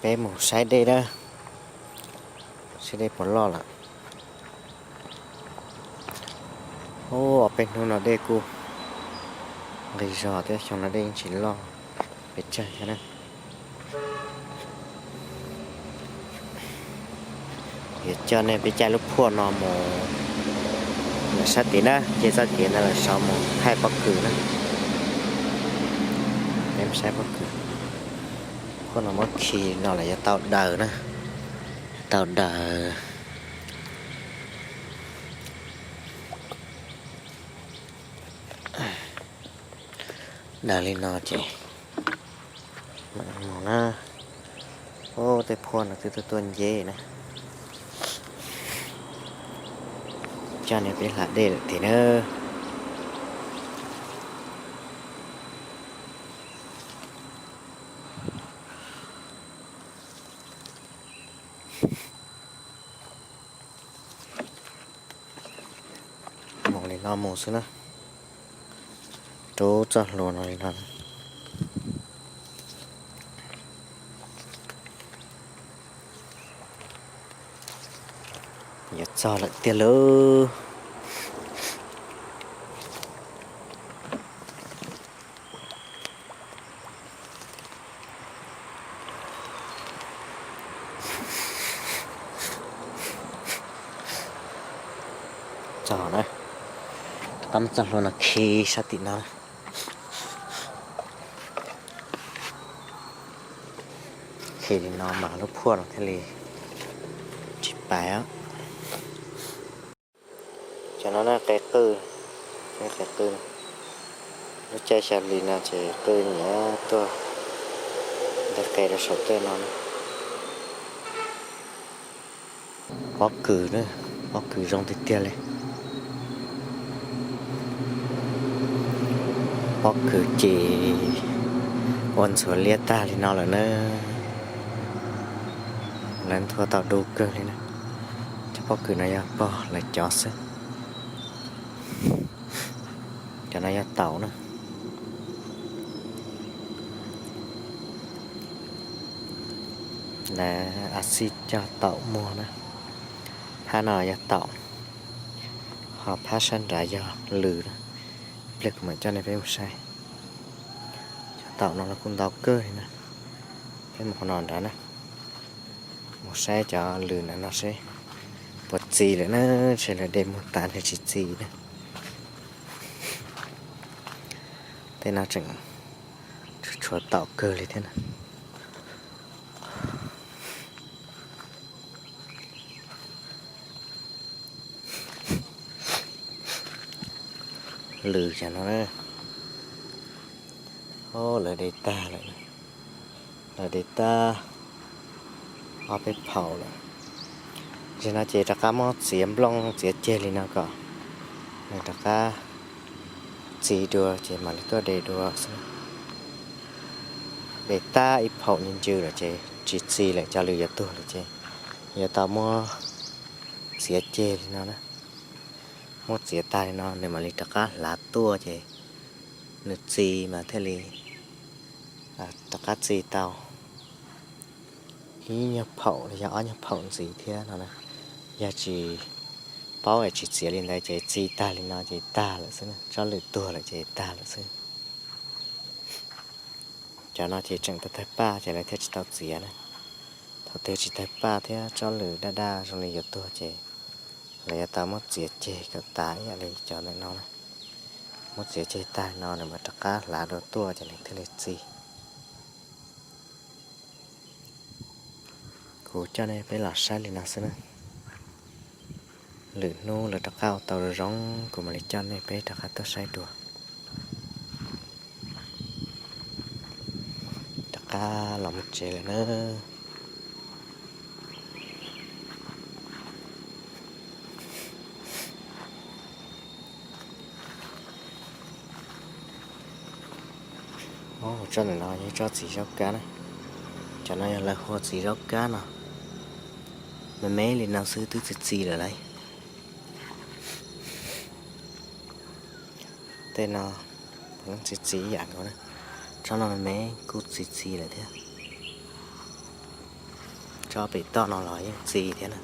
Peb mus saib dej na, saib dej puas loj lawm. Ub, ob peb hnub no dej kuj nqis zog thiab, xyoo no dej yeej tsis loj pes tsawg thiab na. Yuav coj nej peb caij lub phuaj no mus lawm sab tid na, ces txoj kev ntawd lawm saud mus thaij pob kws na. Peb mus saib pob kws. Phuaj no muab khi no lawm yuav tau daws na, yuav tau daws. Daws li no ces mam mus na. Ub, tej phuaj no twb tuaj tuaj nceb na. Coj nej peb hla dej lawm tiag na. Mus li no mus xwb na, rub txoj hlua no li no. Yuav txog lawm tiag lauj. Txog na, rov qab muab txoj hlua no khi sab tim no. Khi li no mas lub phuaj no thiaj li tsis pais os. Cov no na qe qwj, qe qwj. Lub caij xya hli no ces qwj nyiam tuaj nteg qe rau saum tej no. Pob kws na, pob kws zoo tiag tiag li. Pob kws ces ua ntxhuav liab tag li no lawm na. Lawv nthuav tau du kawg li na. Cov pob kws no yog pog lawv cov xwb. Cov no yog taum na. Lawv a xij cog taum muag na. Phab no yog taum, ho phab sab nrad yog lws na. Ib pliag kuv mam coj nej peb mus saib. Cov taum no los kuj ntau kawg li na. Peb mus qhov no nrad na, mus saib cov lws na no seb puas txi lawm na, ntshe lawv de muag tas ntshe tsis txi na. Tej no tseem tshuav taum kawg li thiab na. Lws cov no na, lawv de tag lawm, lawv de tag ob peb phaum lawm. Tam sim no ces rov qab muab txiav nplooj txiav ceg li no kom nws rov qab txi dua ces mam li tuaj de dua xwb. De tag ib phaum ncw ncw lawm ces tsis txi lawm, cov lws yuav tuag lawm ces yuav tau muab txiav ceg li no na. Muab txiav tag li no nws mam li rov qab hlav tuaj ces nws txi mas thiaj li rov qab txi tau ib nyuag phaum los yog ob nyuag phaum ntxiv thiab no na. Yog tsis paub es tsis txiav li ntawd ces txi tag li no ces tag lawm xwb, tsob lws tuag lawm ces tag lawm xwb. Cov no ces tseem tawg tawg paj ces lawv thiaj tsis tau txiav na. Thaum twg tsis tawg paj thiab tsob lws daj daj zoo li yuav tuag ces lawv yuav tau muab txiav ceg kom tas ib yam li cov ntawm no na. Muab txiav ceg tag no nws mam rov qab hlav dua tuaj ces nws thiaj li txi. Kuv coj nej peb los saib li no xwb na. Lwm hnub lawv rov qab ua tau zoo zoo kuv mam li coj nej peb rov qab tuaj saib dua. Rov qab los mus tsev lawm na. Tsob ntawm no yog tsob txiv zaub kab na. Cov no yog lawv hu ua txiv zaub kab no. Me me li no xwb twb txi txi lawm lauj. Tej no txi txi ib yam nkaus na. Tsob no me me kuj txi txi lawm thiab. Tso pem toj no los yeej txi thiab na.